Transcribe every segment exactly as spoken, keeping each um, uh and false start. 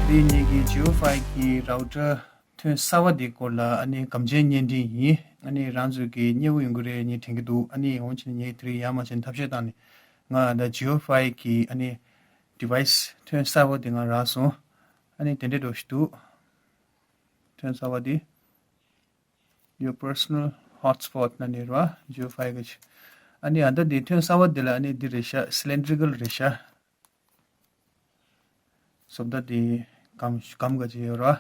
དེ་ངེད་ཀྱི་Jio Fi གི་router ཐོན་གསར་བ་དེ་སྐོར་ལ་ཨ་ནི་སྒམ་ཆས་བརྙན་འཕྲིན་ཡིན། ཨ་ནི་རང་ཚོས་ཀྱི་མཉེས་པོ་ཡོང་གི་རེད་ངས་དྲན་གྱི་འདུག་ཨ་ནི་འོན་ཀྱང་ངས་དེ་རིང་ཡར་མར་བྱས་ནས་ཐབས་ཤེས་བཏང་ནས་ང་ད་Jio Fi གི་ཨ་ནི་device ཐོན་གསར་བ་དེ་ང་རག་སོང་། ཨ་ནི་དེ་འདྲའི་འདྲ་ཞིག་འདུག་ཐོན་གསར་བ་དེ། Your personal hotspot ན་ནི་ར་Jio Fi གི་ཆ། ཨ་ནི་ཨ་ད་དེ་ཐོན་གསར་བ་དེ་ལ་ཨ་ནི་འདི་རེད་ཤག cylindrical རེད་ཤག་བཟོ་ལྟ་དེ་སྒམ་སྒམ་ག་ཅིག་ཡོད་ར།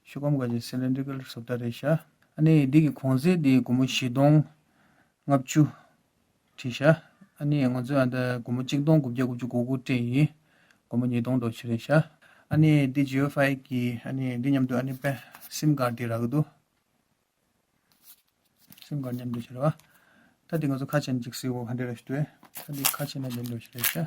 ཤུ་སྒམ་ག་ཅིག cylindrical བཟོ་ལྟ་རེད་ཤག་ཨ་ནི་འདི་གི་གོང་ཚད་དེ་སྒོར་མོ་བཞི་སྟོང་ལྔ་བཅུ་བྲིས་ཤག་ཨ་ནི་ང་ཚོས་ཨ་ད་སྒོར་མོ་གཅིག་སྟོང་དགུ་བརྒྱ་དགུ་བཅུ་གོ་དགུ་སྤྲད་ཡིན། སྒོར་མོ་ཉིས་སྟོང་འགྲོ་ཆེ་རེད་ཤག་ཨ་ནི་འདི་Jio Fi གི་ཨ་ནི་འདི་མཉམ་དུ་ཨ་ནི་པེ་sim card དེ་རག་གི་འདུག་སེམས་ཁར་མཉམ་དུ་བྱེད་རོགས། ད་འདི་ང་ཚོ་ཁ་ཕྱེ་ནས་ཅིག་གཟིགས་འོ་ག་འདྲ་རེད་ཞུ་དུས། ད་འདི་ཁ་ཕྱེ་ན་འདི་འདྲ་ཞིག་རེད་ཤག་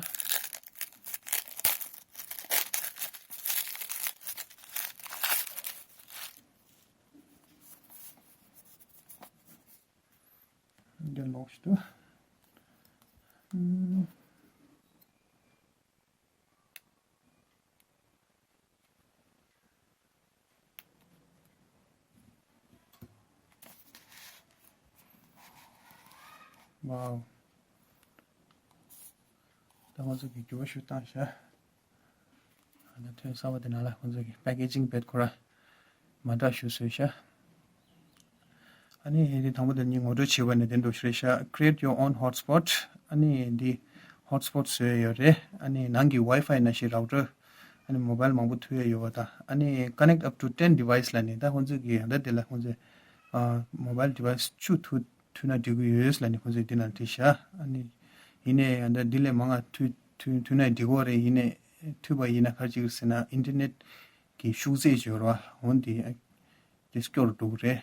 འདི་ལོག་ཞུ་དུས། Wow. ད་ང་ཚོ་གི་འགྱུར་བ་ཞིག་བཏང་ཤག་ཨ་ནི་ཐོན་གསར་བ་དེ་ནང་ལ་ང་ཚོ་གི་packaging དཔེ་ཁོ་ར་མ་འདྲ་ཞིག་བཟོས་ཤག་ཨ་ནི་ཧེ་དེ་དང་པོ་དེ་ནི་ངོ་སྤྲོད་བྱས་པ་ནི་དེ་འདྲ་ཞིག་རེད་ཤག Create your own hotspot. ཨ་ནི་འདི་hotspot བཟོས་ཡོད་རེད། ཨ་ནི་ནང་གི་Wi-Fi ནང་བཞིན་router ཨ་ནི་mobile མང་པོ་མཐུད་ཡ་ཡོད་པ་དང་། ཨ་ནི་connect up to ten device ལ་ནི་ད་ཁོང་ཚོས་ཀྱི་ད་དེ་ལ་ཁོང་ཚོས་ཨ་mobile device བཅུ་མཐུད་མཐུད་ན་འགྲིག་གི་ཡོད་ལ་ནི་ཁོང་ཚོས་འདི་ནང་བྲིས་ཤག་ཨ་ནི་ཡིན་ནའི་ད་འདི་ལས་མང་ང་མཐུད་མཐུད་མཐུད་ན་འགྲིག་གི་རེད། ཡིན་ནའི་མཐུད་པ་ཡིན་ན་ག་རེ་བྱེད་ཀྱི་ཟེར་ན་internet གི་ཤུགས་ཚད་ཅིག་ཡོད་རེད་བ། འོན་ཏེ་དེ་སྐྱོ་རུ་འགྲོ་གི་རེད།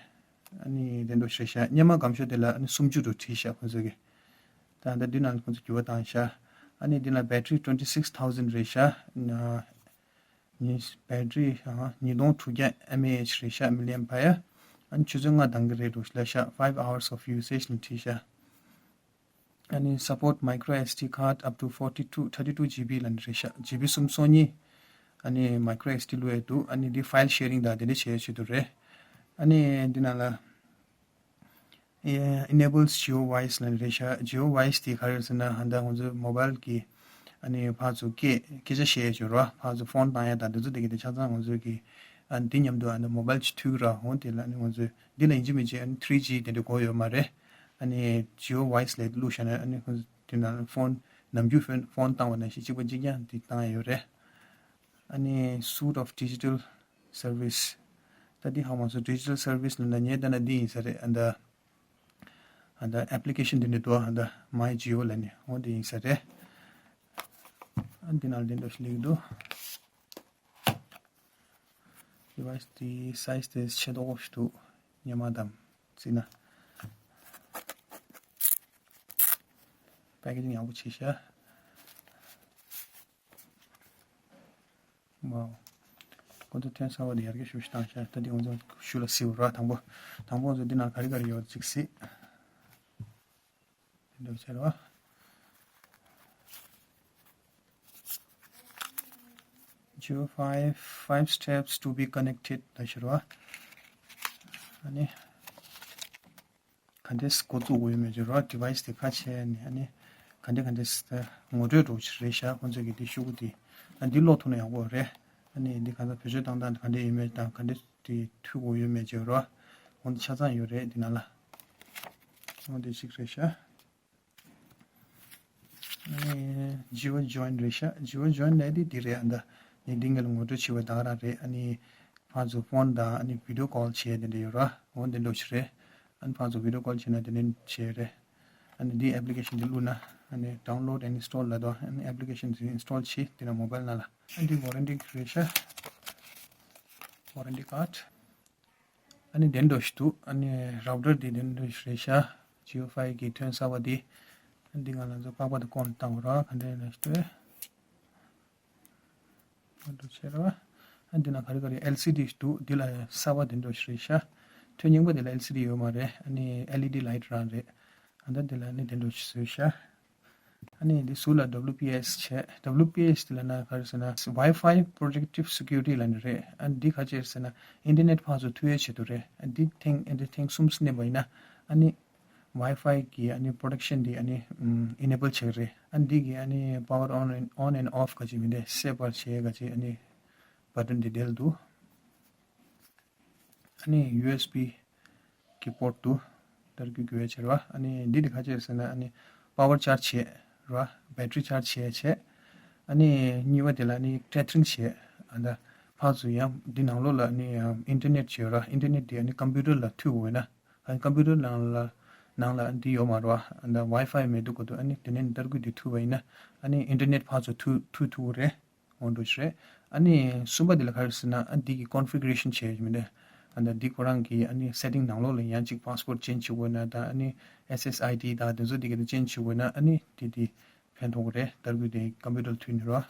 ཨ་ནི་དེ་འདྲ་ཞིག་རེད་ཤག་སྔོན་མ་སྒམ་ཤོས་དེ་ལ་ཨ་ནི་སུམ་ཅུ་རུ་བྲིས་ཤག་ཁོང་ཚོས་ཀྱི། ད་ད་འདི་ནང་ལ་ཁོང་ཚོས་འགྱུར་བ་བཏང་ཤག་ཨ་ནི་འདི་ལ་battery twenty six thousand རེད་ཤག་ན་ནི་battery ཨ་ཉིས་སྟོང་དྲུག་བརྒྱ mAh རེད་ཤག milliampere། ཨ་ནི་ཆུ་ཚོད་ལྔ་འདང་གི་རེད་འདུག་ལབ་ཤག five hours of usage ལ་བྲིས་ཤག་ཨ་ནི་support micro S D card up to forty two thirty two G B ལ་ནི་རེད་ཤག G B སུམ་སོ་གཉིས། ཨ་ནི་micro S D བླུག་ཡས་འདུག་ཨ་ནི་འདི་file sharing དང་དེ་འདྲ་བྱེད་ཡས་ཆེད་དུ་རེད། ཨ་ནི་འདི་ནང་ལ་enables Jio Voice ལ་ནི་རེད་ཤག Jio Voice དེ་ག་རེ་ཟེར་ན་ཧ་ད་ང་ཚོའི་mobile གི་ཨ་ནི་ཕར་ཚུར་སྐད་སྐད་ཆ་བཤད་ཡས་ཆེད་རོ། ཕར་ཚུར་phone བཏང་ཡས་དང་དེ་ཚོ་དེ་གི་དེ་ཆ་ཚང་ང་ཚོའི་གི་ཨ་འདི་མཉམ་དུ་ཨ་ནི་mobile གཅིག་མཐུད་གི་ར། འོ་དེ་ལ་ནི་ང་ཚོས་འདི་ལ་ཡིན་གཅིག་མིན་གཅིག་ཨ་ནི་three G དེ་འདྲ་དགོས་ཡོད་མ་རེད། ཨ་ནི་Jio Voice ལ་བླུགས་བཞག་ན་ཨ་ནི་ཁོང་ཚོ་དེ་ནང་phone ནམ་རྒྱུན་phone phone བཏང་བ་ནང་བཞིན་གཅིག་པ་གཅིག་རྐྱང་དེ་བཏང་ཡ་ཡོད་རེད། ཨ་ནི་suite of digital service ད་འདི་ཧ་མ་སོ་digital service ལ་ན་ཉེ་ད་ན་འདི་ཡིན་ས་རེད། ཨ་ད་ཨ་ད་application དེ་འདྲ་འདུག་ཨ་ད་My Jio ལ་ནི་འོ་འདི་ཡིན་ས་རེད། ཨ་འདི་ནང་འདི་འདྲ་ཞིག་ལེགས་འདུག device དེའི་size དེ་ཆེ་མདོག་ཞིག་འདུག་སྔོན་མ་དང་བརྩིས་ན། packaging ཡག་པོ་བྱས་ཤག Wow. ཁོ་ཚོ་ཐོན་གསར་བ་དེ་ཡར་རྒྱས་ཞུ་ཞུ་བཏང་ཤག་ད་དེ་ང་ཚོ་ཞུ་ལ་སིའུ་ར་དང་པོ་དང་པོ་ང་ཚོ་འདི་ནང་ག་རེ་ག་རེ་ཡོད་ཅིག་སི། དེ་འདྲ་བྱས་ར། Jio Fi five steps to be connected ད་ཞུ་ར། ཨ་ནི། ག་འདྲས་འགོ་བཙུགས་དགོས་ཡོད་མེད་ཅེས་རོ། device དེ་ཁ་ཕྱེ་ནས་ཨ་ནི་ག་འདྲས་ག་འདྲས་ངོ་སྤྲོད་འགྲོ་ཆེད་རེད་ཤག་ཁོང་ཚོས་ཀྱི་དེ་ཤོག་གུ་དེ་ཨ་འདི་ཀློག་ཐུབ་ན་ཡག་པོ་རེད། ཨ་ནི་འདི་ག་ཚོད་བེད་སྤྱོད་བཏང་སྟངས་ག་འདྲས་ཡོད་མེད་དང་ག་འདྲས་དེ་མཐུད་དགོས་ཡོད་མེད་ཅེས་རོ། འོ་འདི་ཆ་ཚང་ཡོད་རེད་འདི་ནང་ལ། འོ་འདི་གཅིག་རེད་ཤག་ཨ་ནི་Jio Join རེད་ཤག Jio Join ལས་དེ་འདི་རེད། ཨ་ད་ནི་འདི་ངས་ལ་ངོ་སྤྲོད་བྱས་པ་ད་ག་རང་རེད། ཨ་ནི་ཕར་ཚུར་phone དང་ཨ་ནི་video call བྱས་དེ་འདྲ་ཡོད་ར། འོ་འདི་འདྲ་ཞིག་རེད། ཨ་ནི་ཕར་ཚུར་video call བྱས་ན་དེ་འདྲ་བྱས་རེད། ཨ་ནི་འདི་application འདི་བླུགས་ན་ཨ་ནི་download and install ལབ་དོ། ཨ་ནི་application འདི་install བྱས་དེ་ན་mobile ནང་ལ། ཨ་འདི་warranty རེད་ཤག warranty card ཨ་ནི་དེ་འདྲ་ཞིག་འདུག་ཨ་ནི་router དེ་དེ་འདྲ་ཞིག་རེད་ཤག Jio Fi གི་ཐོན་གསར་བ་དེ། ཨ་འདི་ང་ལ་ཚོ་པགས་པ་དེ་བསྐོར་ནས་བཏང་བ་ར་ག་འདྲ་ཡིན་ན་ཞིག་འདུག་ཨ་འདྲ་བྱས་ར། ཨ་འདི་ན་ག་རེ་ག་རེ་LCD ཞིག་འདུག་འདི་ལ་གསར་བ་དེ་འདྲ་ཞིག་རེད་ཤག་ཐོན་རྙིང་པ་དེ་ལ་LCD ཡོད་མ་རེད། ཨ་ནི་LED light རང་རེད། ཨ་ད་འདི་ལ་ཨ་ནི་དེ་འདྲ་ཞིག་བཟོས་ཤག་ཨ་ནི་འདི་ཟུར་ལ་W P S བྱས། W P S དེ་ལབ་ན་ག་རེ་ཟེར་ན་Wi-Fi Protective Security ལབ་ནི་རེད། ཨ་འདི་ག་ཅི་རེད་ཟེར་ན་ཨིན་ཊར་ནེཊ་ཕར་ཚུར་ཐུག་ཡས་ཆེད་དུ་རེད། ཨ་འདི་ཐེངས་ཨ་འདི་ཐེངས་གསུམ་མནན་པ་ཡིན་ན་ཨ་ནི་Wi-Fi གི་ཨ་ནི་པོ་རོ་ཊེག་ཤན་འདི་ཨ་ནི་ཨམ་ཨི་ནེ་བལ་བྱེད་ཀྱི་རེད། ཨ་འདི་གི་ཨ་ནི་པ་ཝར་ཨོན་ཨོན་ཨེན་ཨོཕ་ག་ཅི་མི་འདི་སེབ་པར་བྱེད་ག་ཅི་ཨ་ནི་བ་ཊན་འདི་དེ་ལ་འདུག་ཨ་ནི་ཡུ་ཨེས་བི་གི་པོར་ཊ་དུ་ལྟར་གི་དགོས་ཡ་ཆེ་ར། ཨ་ནི་འདི་དེ་ག་ཅི་རེད་ཟེར་ན་ཨ་ནི་པ་ཝར་ཅར་ཇི་བྱེད་ར། བེ་ཊ་རི་ཅར་ཇི་བྱེད་བྱེད། ཨ་ནི་གཉིས་པ་དེ་ལ་ཨ་ནི་ཊེ་ཐི་རིང་བྱེད། ཨ་ད་ཕར་ཚུར་ཡང་འདི་ནང་ལོགས་ལ་ཨ་ནི་ཨིན་ཊར་ནེཊ་བྱེད་ར། ཨིན་ཊར་ནེཊ་དེ་ཨ་ནི་ཀམ་པུ་ཊར་ལ་མཐུད་དགོས་ན་ཨ་ནི་ཀམ་པུ་ཊར་ནང་ལ་ནང་ལ་ཨ་ནི་འདི་ཡོད་མ་ར། ཨ་ད་ཝའི་ཕའི་མེད་དུས་ག་དུས་ཨ་ནི་དེ་ནས་ནི་ལྟར་གི་འདི་མཐུད་པ་ཡིན་ན་ཨ་ནི་ཨིན་ཊར་ནེཊ་ཕར་ཚུར་མཐུད་མཐུད་ཐུབ་ཀྱི་རེད། འོང་འགྲོ་ཞིག་རེད། ཨ་ནི་གསུམ་པ་དེ་ལ་ག་རེ་ཟེར་ན་ཨ་འདི་གི་ཀོན་ཕི་གུ་རེ་ཤན་བྱས་ཡོད་མི་འདུག་ཨ་ད་འདི་ཁོ་རང་གི་ཨ་ནི་སེ་ཊིང་ནང་ལོགས་ལ་ཡང་ཅིག་པ་སི་ཝར་ཌི་ཅེན་ཇི་བྱེད་དགོས་ན་ད་ཨ་ནི་ཨེས་ཨེས་ཨའི་ཌི་ད་དེ་ཚོ་དེ་ག་དེ་ཅེན་ཇི་བྱེད་དགོས་ན་ཨ་ནི་དེ་དེ་ཕན་ཐོགས་ཀྱི་རེད། ལྟར་གུ་དེ་ཀམ་པུ་ཊར་མཐུད་ནི་རོ།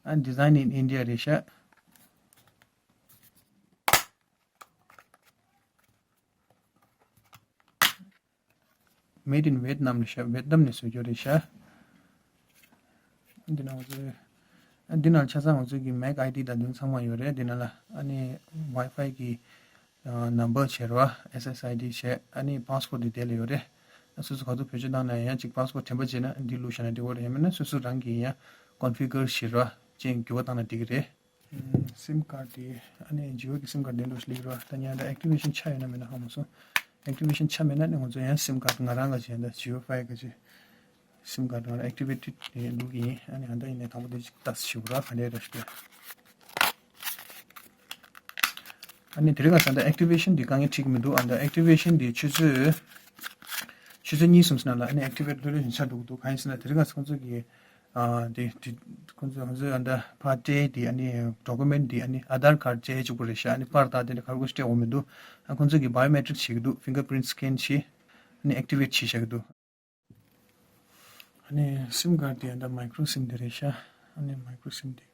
ཨ་Design in India རེད་ཤག Made in Vietnam རེད་ཤག་ཝེད་ནམ་ནས་བཟོས་རྒྱུ་རེད་ཤག་འདི་ན་ང་ཚོའི་ཨ་འདི་ནང་ཆ་ཚང་ང་ཚོའི་གི་མེག་ཨའི་ཌི་དང་དེ་ཚང་མ་ཡོད་རེད། འདི་ནང་ལ་ཨ་ནི་ཝའི་ཕའི་གི་ནམ་བར་བྱས་རོ། ཨེས་ཨེས་ཨའི་ཌི་བྱས། ཨ་ནི་པ་སི་ཝར་ཌི་དེ་དེ་ལ་ཡོད་རེད། ཨ་སོ་སོ་ག་ཚོད་བེད་སྤྱོད་བཏང་ན་ཡང་ཅིག་པ་སི་ཝར་ཌི་དྲན་པ་བརྗེད་ན་འདི་བླུགས་བཞག་ན་འགྲིག་གི་རེད། ཡང་མིན་ན་སོ་སོ་རང་གིས་ཡང་ཀོན་ཕི་གུར་བྱེད་རོ། ཅན་འགྱུར་བ་བཏང་ན་འགྲིག་གི་རེད། སིམ་ཁ་ཌི་དེ་ཨ་ནི་ཇི་ཡོ་གི་སིམ་ཁ་ཌི་དེ་འདྲ་ཞིག་ལེགས་རོ། ད་ཉན་ད་ཨེག་ཊི་ཝེ་ཤན་ཆགས་ཡོད་ན་མེད་ན་ཧ་མ་སོང་། ཨེག་ཊི་ཝེ་ཤན་ཆགས་མེད་ན་ནི་ང་ཚོ་ཡང་སིམ་ཁ་ཌི་ང་རང་ག་ཅི་ཡང་ད་ཇི་ཡོ་ཕའི་ག་ཅི་སིམ་ཁ་ཌི་ང་རང་ཨེག་ཊི་ཝེ་ཊེཌ་དེ་འདུག་གི་ཡིན། ཨ་ནི་ཨ་ད་ཡིན་ནའི་དང་པོ་དེ་ཅིག་ལྟ་ཞིག་རོ། ག་འདྲ་ར་ཞིག་ཨ་ནི་དེ་རིང་ཁ་སང་ད་ཨེག་ཊི་ཝེ་ཤན་དེ་དཀའ་ངལ་འཕྲད་ཀྱི་མི་འདུག་ཨ་ད་ཨེག་ཊི་ཝེ་ཤན་དེ་ཆུ་ཚོད་ཆུ་ཚོད་གཉིས་གསུམ་ཙམ་ནང་ལ་ཨ་ནི་ཨེག་ཊི་ཝེ་ཊི་ལྷོད་ལྷོད་བྱས་འགྲོ་གི་འདུག་གང་ཡིན་ཟེར་ན་དེ་རིང་ཁ་སང་ཁོང་ཚོ་གི་ཨ་དེ་དེ་ཁོང་ཚོ་ཁོང་ཚོའི་ཨ་ད་ཕར་སྤྲད་དེ་ཨ་ནི་ཌོ་ཀུ་མེན་ཊི་དེ་ཨ་ནི་ཨ་དྷར་ཁཌ་སྤྲད་བཅུག་པ་རེད་ཤག་ཨ་ནི་པར་དང་དེ་འདྲ་ག་རེ་སྤྲད་འོང་མི་འདུག་ཨ་ཁོང་ཚོ་གི་བའི་ཡོ་མེ་ཊི་རིག་བྱེད་ཀྱི་འདུག་ཕིང་གར་པི་རིན་ཊི་སི་ཀེན་བྱས། ཨ་ནི་ཨེག་ཊི་ཝེ་ཊི་བྱས་བཞག་གི་འདུག་ཨ་ནི་སིམ་ཁ་ཌི་དེ་ཨ་ད་མའི་ཀྲོ་སིམ་དེ་རེད་ཤག་ཨ་ནི་མའི་ཀྲོ་སིམ་དེ་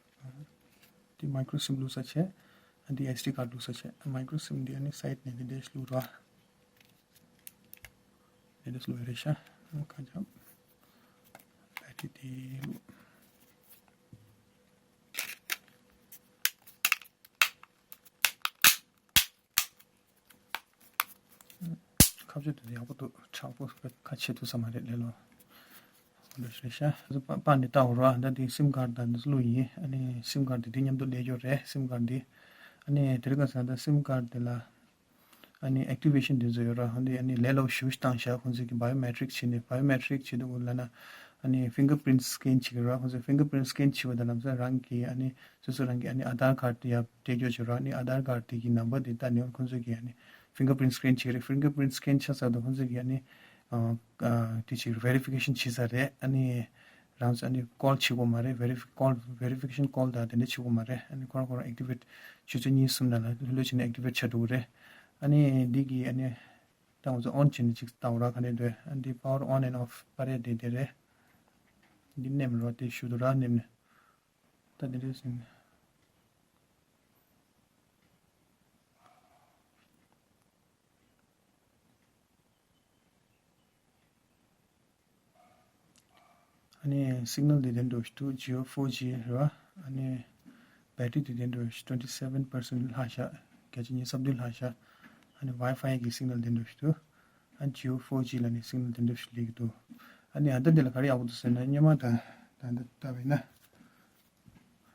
དེ་མའི་ཀྲོ་སིམ་བླུགས་ས་བྱས། ཨ་དེ་ཨེས་ཌི་ཀར་ཌི་བླུགས་ས་བྱས། མའི་ཀྲོ་སིམ་དེ་ཨ་ནི་སའིཌ་ནས་དེ་འདྲས་བླུགས་རོགས། དེ་འདྲས་བླུགས་རེད་ཤག་ཨ་ཁ་ཅག་བེ་ཊི་རི་དེ་བླུགས། ཁ་ཕྱོགས་དེ་ཡག་པོ་འདུག་མཁྲེགས་པོ་ཁ་ཕྱེ་ཐུབ་ས་མ་རེད་ལེ་ལོ། འདི་རེད་ཤག་པ་པ་ནི་ལྟ་འོ་ར། ད་འདི་སིམ་ཁ་ཌི་དང་འདི་བླུགས་ཡིན། ཨ་ནི་སིམ་ཁ་ཌི་དེ་མཉམ་དུ་ལས་རྒྱུ་རེད་སིམ་ཁ་ཌི་དེ། ཨ་ནི་དེ་རིང་ཁ་སང་ད་སིམ་ཁ་ཌི་དེ་ལ་ཨ་ནི་ཨེག་ཊི་ཝེ་ཤན་དེ་ཚོ་ཡོད་ར། ཨ་ནི་ཨ་ནི་ལས་སླ་པོ་ཞེ་པོ་ཞིག་བཏང་ཤག་ཁོང་ཚོས་ཀྱི་བའི་ཡོ་མེ་ཊི་རིག་བྱས་ནས་བའི་ཡོ་མེ་ཊི་རིག་བྱེད་དུས་ལ་ན་ཨ་ནི་ཕིང་གར་པི་རིན་ཊི་སི་ཀེན་བྱེད་ཀྱི་ར། ཁོང་ཚོས་ཕིང་གར་པི་རིན་ཊི་སི་ཀེན་བྱེད་པ་དང་ལམ་སང་རང་གི་ཨ་ནི་སོ་སོ་རང་གི་ཨ་ནི་ཨ་དྷར་ཁཌ་ཡར་སྤྲད་རྒྱུ་བྱེད་ར། ཨ་ནི་ཨ་དྷར་ཁཌ་དེ་གི་ནམ་བར་དེ་ལྟ་ནས་ཁོང་ཚོས་ཀྱི་ཨ་ནི་ཕིང་གར་པི་རིན་ཊི་སི་ཀེན་བྱེད་ཀྱི་རེད། ཕིང་གར་པི་རིན་ཊི་སི་ཀེན་ཆགས་ཚར་དུས་ཁོང་ཚོས་ཀྱི་ཨ་ནི་ཨ་ཨ་དེ་བྱེད་ཀྱི་རེད། བེ་རི་ཕི་ཀེ་ཤན་བྱེད་ས་རེད། ཨ་ནི་རང་ཚོ་ཨ་ནི་ཀོལ་བྱེད་དགོས་མ་རེད། བེ་རི་ཕི་ཀོལ་བེ་རི་ཕི་ཀེ་ཤན་ཀོལ་དང་དེ་འདྲ་བྱེད་དགོས་མ་རེད། ཨ་ནི་ཁོ་རང་ཁོ་རང་ཨེག་ཊི་ཝེ་ཊི་ཆུ་ཚོད་གཉིས་གསུམ་ནང་ལ་ལྷོད་ལྷོད་བྱས་ནས་ཨེག་ཊི་ཝེ་ཊི་བྱ་འགྲོ་གི་རེད། ཨ་ནི་འདི་གི་ཨ་ནི་ད་ང་ཚོ་ཨོན་བྱས་ནས་ཅིག་ལྟ་འོ་ར། ག་འདྲས་འདུག་ཨ་འདི་པ་ཝར་ཨོན་ཨེན་ཨོཕ་པ་རེད། དེ་དེ་རེད། འདི་མནན་རོགས། དེ་ཞུ་དུ་ར་མནན་ནས། ད་དེ་འདྲས་ཟིན། ཨ་ནི་སིག་ནལ་དེ་དེ་འགྲོ་ཞིག་འདུག་ཇི་ཡོ་ཕོར་ཇི་རེད་བ། ཨ་ནི་བེ་ཊི་རི་དེ་དེ་འགྲོ་ཞིག་ཊུ་ཝེན་ཊི་སེ་ཝེན་པར་སེན་ཊི་ལྷག་ཤག་བརྒྱ་ཆ་ཉི་ཤུ་རྩ་བདུན་ལྷག་ཤག་ཨ་ནི་ཝའི་ཕའི་གི་སིག་ནལ་དེ་འགྲོ་ཞིག་འདུག་ཨ་ཇི་ཡོ་ཕོར་ཇི་ལ་ནི་སིག་ནལ་དེ་འདྲ་ཞིག་སླེབས་ཀྱི་འདུག་ཨ་ནི་ཨ་ད་འདི་ལ་ག་རེ་ཡག་པོ་འདུག་ཟེར་ན་སྔོན་མ་དང་ད་ལྟ་ལྟ་བས་ན།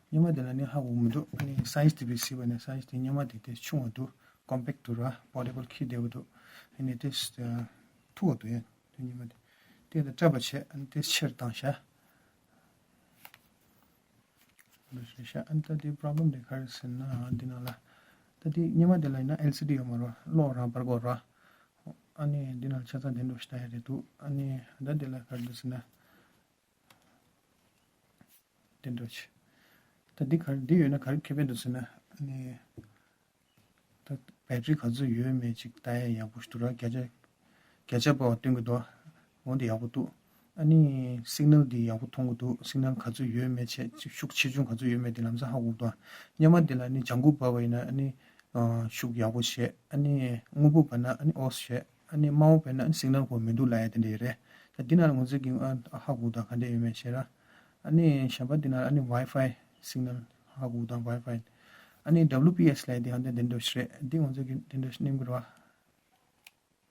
སྔོན་མ་དེ་ལ་ནི་ཧ་གོ་མི་འདུག་ཨ་ནི་སའིཛ་དེ་བས་སྲིད་པ་ནི་སའིཛ་དེ་སྔོན་མ་དེ་དེ་ཆུང་བ་འདུག་ཀོམ་པེག་ཏུ་ར་པོར་ཊེ་བལ་འཁྱེར་བདེ་བོ་འདུག་ཨ་ནི་དེ་ཐུ་བ་འདུག་ཡ་དེ་སྔོན་མ་དེ་དེ་ད་སྐྲ་པ་ཆད་ཨ་ནི་དེ་ཕྱིར་བཏང་ཤག་འདུག་ཤག་ཨ་ནི་ད་དེ་པོརོབ་ལེམ་དེ་ག་རེ་ཟེར་ན་འདི་ནང་ལ་ད་དེ་སྔོན་མ་དེ་ལ་ཡིན་ན་ཨེལ་སི་ཌི་ཡོད་མ་རེད། གློག་རང་འབར་གོ་ར། ཨ་ནི་འདི་ནང་ཆ་ཚང་དེ་འདྲ་ཞིག་ལྟ་ཡ་རེད་འདུག་ཨ་ནི་ད་དེ་ལ་ག་རེ་འདུག་ཟེར་ན། དེ་འདྲ་ཆེ། ད་འདི་ག་འདི་ཡོད་ན་ག་རེ་ཁེ་ཕན་འདུག་ཟེར་ན་ཨ་ནི། ད་བེ་ཊི་རི་ག་ཚོད་ཡོད་མེད་ཅིག་ལྟ་ཡ་ཡག་པོ་ཞིག་འདུག་ར། བརྒྱ་ཆ་བརྒྱ་ཆ་པོ་སྟོན་གི་འདུག་འོ་འདི་ཡག་པོ་འདུག་ཨ་ནི་སིག་ནལ་འདི་ཡག་པོ་མཐོང་གི་འདུག་སིག་ནལ་ག་ཚོད་ཡོད་མེད་ཆེ་ཤུགས་ཆེ་ཆུང་ག་ཚོད་ཡོད་མེད་འདི་ལམ་སང་ཧ་གོ་གི་འདུག་སྔོན་མ་འདི་ལ་ཨ་ནི་ལྗང་ཁུ་འབར་བ་ཡིན་ན་ཨ་ནི་ཤུགས་ཡག་པོ་བྱེད། ཨ་ནི་སྔོན་པོ་འབར་ན་ཨ་ནི་ཨོཕ་བྱེད། ཨ་ནི་དམར་པོ་འབར་ན་ཨ་ནི་སིག་ནལ་གོ་མི་འདུག་ལབ་ཡ་དེ་འདྲ་རེད། འདི་ནང་ང་ཚོས་ཀྱི་ཨ་ཧ་གོ་དང་ག་འདྲ་ཡོད་མེད་བྱས་ར། ཨ་ནི་གཞན་པ་འདི་ནང་ཨ་ནི་Wi-Fi signal ཧ་གོ་དང་Wi-Fi། ཨ་ནི་W P S ལབ་དེ་ཧ་འདི་འདི་འདྲ་ཞིག་རེད། འདི་ང་ཚོས་ཀྱི་འདི་འདྲ་ཞིག་ནེམ་དགོས་ར།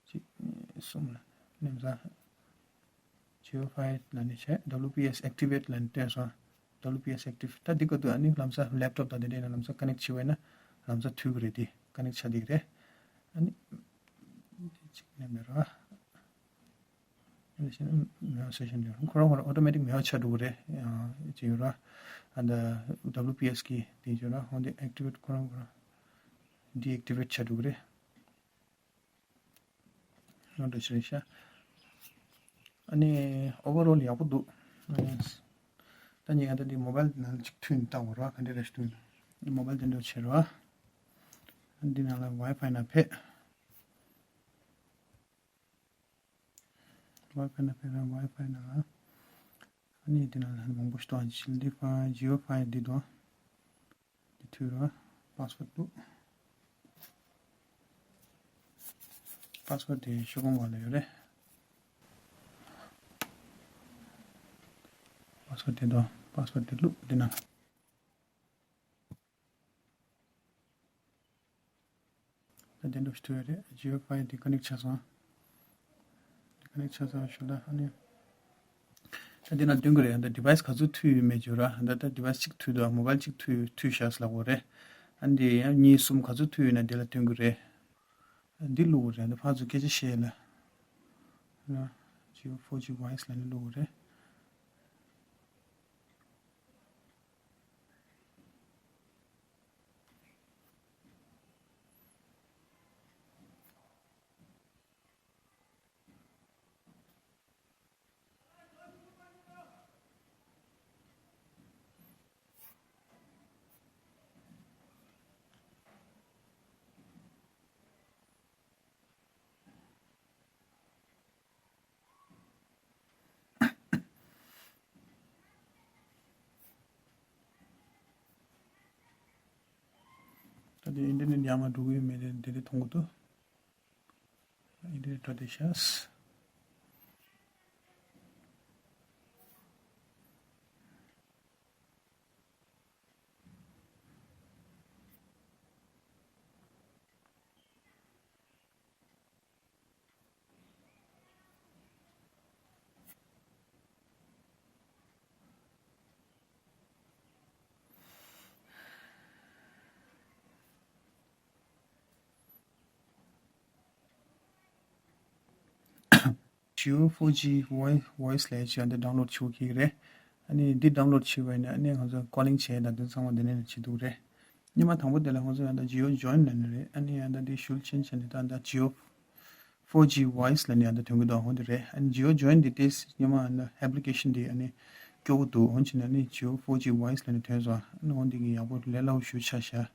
གཅིག་གཉིས་གསུམ་ལ་ནེམ་ས། Geo Fi ལ་ནི་བྱས། W P S activate ལ་ནི་སྟོན་སོང་། W P S active། ད་འདི་ག་དུས་ཨ་ནི་ལམ་སང་laptop དང་དེ་འདྲའི་ནང་ལམ་སང་connect བྱེད་པ་ཡིན་ན་ལམ་སང་མཐུད་ཀྱི་རེད། དེ་connect བྱ་འདི་གི་རེད། ཨ་ནི་འདི་གཅིག་ནེམ་ར། ཨ་ནི་བྱས་ན་མེད་པ་session འདི་ཁོ་རང་ཁོ་རང་automatic མེད་པ་ཆགས་འགྲོ་གི་རེད། ཡང་ཅི་ཡོད་ར། ཨ་ད་W P S གི་དེ་ཡོད་ར། འོ་འདི་activate ཁོ་རང་ཁོ་རང་deactivate ཆགས་འགྲོ་གི་རེད། ནོར་འདྲ་ཞིག་རེད་ཤག་ཨ་ནི་overall ཡག་པོ་འདུག་ཨ་ནི་ད་ངས་ད་འདི་mobile ནང་ལ་ཅིག་མཐུད་ནས་བལྟ་དགོས་ར། ག་འདྲ་རེད་ཞིག་མཐུད་ནས་mobile དེ་འདྲ་བྱེད་ར། འདི་ནང་ལ་Wi-Fi ནང་ཕེབས། Wi-Fi ནང་ཕེབས་ར། Wi-Fi ནང་ལ་ཨ་ནི་འདི་ནང་ལ་མང་པོ་ཞིག་འདུག Geo Fi Geo Fi འདི་འདུག་འདི་མཐུད་ར། password འདུག password དེ་ཤོག་གུ་ནང་ལ་ཡོད་རེད། password དེ་དང་password དེ་བླུགས། འདི་ན། ད་དེ་འདྲ་ཞིག་ཐུབ་ཡོད་རེད། Geo Fi དེ་connect ཆགས་སོང་། connect ཆགས་ཚར་ཞུ་ལ། ཨ་ནི། ད་འདི་ན་སྟོན་གི་རེད། ད་device ག་ཚོད་མཐུད་ཡོད་མེད་བརྗོད་ར། ད་ད་device གཅིག་མཐུད་འདུག mobile གཅིག་མཐུད་མཐུད་བཞག་ཟེར་ལབ་དགོས་རེད། ཨ་འདི་ཡང་གཉིས་གསུམ་ག་ཚོད་མཐུད་ཡོད་ན་དེ་ལ་སྟོན་གི་རེད། འདི་བླུག་དགོས་རེད། འདི་ཕར་ཚུར་སྐད་ཆ་བཤད་ལ། ན། Geo four G voice ལ་ནི་བླུག་དགོས་རེད། ད་དེ་ཨིན་ཊར་ནེཊ་ཡར་མར་འགྲོ་གི་ཡོད་མེད་དེ་དེ་རེད། མཐོང་གི་འདུག་ཨིན་ཊར་ནེཊ་འགྲོ་བསྡད་ཤག Geo four G voice voice ལབ་ཡས་ཅིག་ཡང་འདི་download བྱེད་དགོས་ཀྱི་རེད། ཨ་ནི་འདི་download བྱས་པ་ཡིན་ན་ཨ་ནི་ང་ཚོ་calling བྱས་དང་དེ་ཚང་མ་འདི་ནས་བྱེད་ཐུབ་རེད། སྔོན་མ་དང་པོ་དེ་ལ་ང་ཚོ་ཡང་ད་Geo Join ལབ་ནི་རེད། ཨ་ནི་ཡང་ད་འདི་ཤུལ་ཅན་བྱས་ནས་ད་ད་Geo four G voice ལབ་ནི་ཡང་ད་ཐོན་གི་འདུག་འོ་འདི་རེད། ཨ་ནི་Geo Join འདི་ཏོག་ཙམ་སྔོན་མ་ཨ་ནི་application འདི་ཨ་ནི་སྐྱོ་པོ་འདུག་འོ་བྱས་ན་ཨ་ནི་Geo four G voice ལབ་ནི་ཐོན་སོང་། ཨ་ནི་འོ་འདི་གི་ཡག་པོ་ལས་སླ་པོ་ཞེ་པོ་ཆགས་ཤག་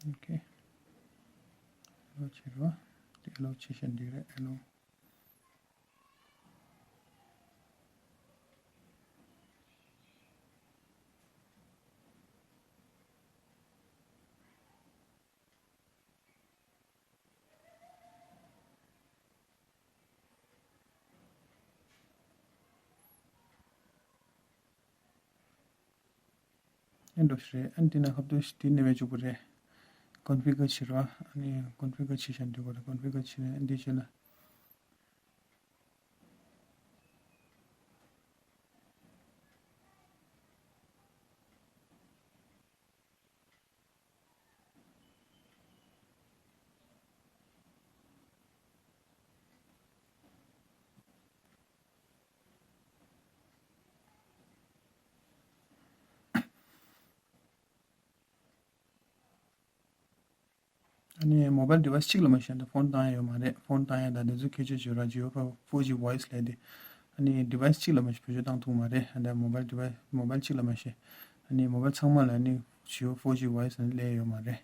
ཨོ་ཁེ། ཨེ་ལོ་བྱེད་རོགས། དེ་ཨེ་ལོ་བྱེད་བཞིན་འདུག་རེད། ཨེ་ལོ། ཨེ་འགྲོ་ཞིག་རེད། ཨ་ནི་དེ་ན་ཁ་ཐུག་དེ་ནས་བས་བཅུག་པ་རེད། ཀོན་ཕི་གར་བྱེད་རོགས། ཨ་ནི་ཀོན་ཕི་གར་བྱེད་བཞིན་འདུག་པ་རེད། ཀོན་ཕི་གར་བྱེད་ནས་ཨ་ནི་དེ་བྱས་ན། ཨ་ནི་mobile device གཅིག་ལ་མ་ཤེས་ད་ཕོན་བཏང་ཡ་ཡོད་མ་རེད། ཕོན་བཏང་ཡ་ད་དེ་ཚོ་ཁྱད་ཆོས་བརྗོད་ར། Jio four G voice ལས་དེ་ཨ་ནི་device གཅིག་ལ་མ་ཤེས་བེད་སྤྱོད་བཏང་ཐུབ་མ་རེད། ཨ་ད་mobile device mobile གཅིག་ལ་མ་ཤེས་ཨ་ནི་mobile ཚང་མ་ལ་ཨ་ནི་Jio four G voice ཨ་ནི་ལས་ཡོད་མ་རེད།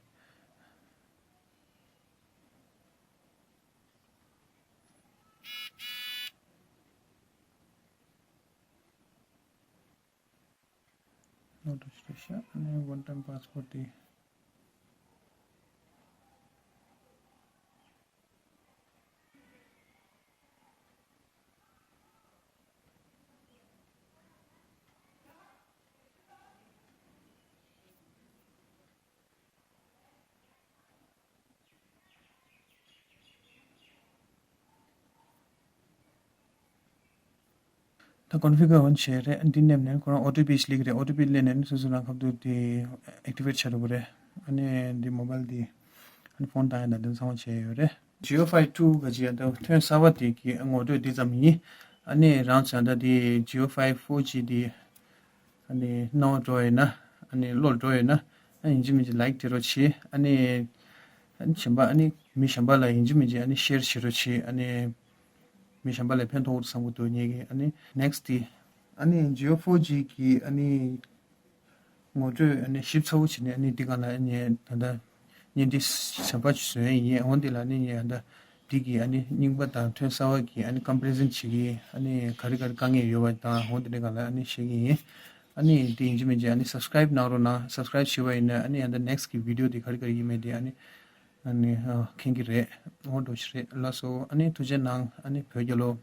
ནོར་འཁྲུལ་ཞིག་བཤད། ཨ་ནི་one time password དེ། ད་ཀོན་ཕི་གར་འོན་བྱས་རེད། འདི་མནན་ནས་ཁོ་རང་ཨོ་ཊི་པི་སླེབས་ཀྱི་རེད། ཨོ་ཊི་པི་སླེབས་ནས་ནི་སོ་སོ་རང་ཁ་ཐུག་དེ་ཨེག་ཊི་ཝེཊ་བྱ་འགྲོ་གི་རེད། ཨ་ནི་འདི་མོ་བཱལ་དེ་ཨ་ནི་ཕོན་བཏང་ཡ་དང་དེ་ཚང་མ་བྱས་ཡོད་རེད། ཇི་ཨོ་ཕའི་ཊུ་ག་ཅི་ཡ་ད་ཐོན་གསར་བ་དེ་གི་ངོ་སྤྲོད་འདི་ཙམ་ཡིན། ཨ་ནི་རང་ཚོ་ད་དེ་ཇི་ཨོ་ཕའི་ཕོར་ཇི་དེ་ཨ་ནི་སྣང་བ་འགྲོ་ཡོད་ན། ཨ་ནི་བློར་འགྲོ་ཡོད་ན། ཨ་ཡིན་གཅིག་མིན་གཅིག་ལའིཀ་སྤྲད་རོགས་བྱེད། ཨ་ནི་ཨ་ནི་གཞན་པ་ཨ་ནི་མི་གཞན་པ་ལ་ཡིན་གཅིག་མིན་གཅིག་ཨ་ནི་ཤེར་བྱེད་རོགས་བྱེད། ཨ་ནི་མི་གཞན་པ་ལ་ཕན་ཐོགས་འདུག་བསམ་གྱི་འདུག་ངེད་ཀྱིས། ཨ་ནི་ནེག་སི་ཊི་དེ་ཨ་ནི་ཇི་ཨོ་ཕོར་ཇི་གི་ཨ་ནི་ངོ་སྤྲོད་ཨ་ནི་ཞིབ་ཚགས་པོ་བྱས་ནས། ཨ་ནི་འདི་སྒང་ལ་ཨ་ནི་ད་ལྟ་བརྙན་འཕྲིན་གསར་པ་ཞིག་བཟོ་ཡ་ཡིན། འོ་འདི་ལ་ཨ་ནི་ངས་ད་ལྟ་འདི་གི་ཨ་ནི་རྙིང་པ་དང་ཐོན་གསར་བ་གི་ཨ་ནི་ཀམ་པེ་རི་ཟན་བྱེད་ཀྱི། ཨ་ནི་ག་རེ་ག་རེ་དཀའ་ངལ་ཡོད་པ་དང་འོ་འདི་འདྲའི་སྒང་ལ་ཨ་ནི་བཤད་ཀྱི་ཡིན། ཨ་ནི་འདི་ཡིན་གཅིག་མིན་གཅིག་ཨ་ནི་སབ་སི་ཀ་རེབ་གནང་རོགས་གནང་། སབ་སི་ཀ་རེབ་བྱས་པ་ཡིན་ན་ཨ་ནི་ཡང་ད་ནེག་སི་ཊི་གི་བི་ཌི་ཡོ་དེ་ག་རེ་ག་རེ་ཡིན་མིན་དེ་ཨ་ནི་ཨ་ནི་ཨ་མཁྱེན་གྱི་རེད། འོ་འདྲ་ཞིག་རེད། ལགས་སོ། ཨ་ནི་ཐུགས་རྗེ་གནང་། ཨ་ནི་བོད་རྒྱལ་ལོ།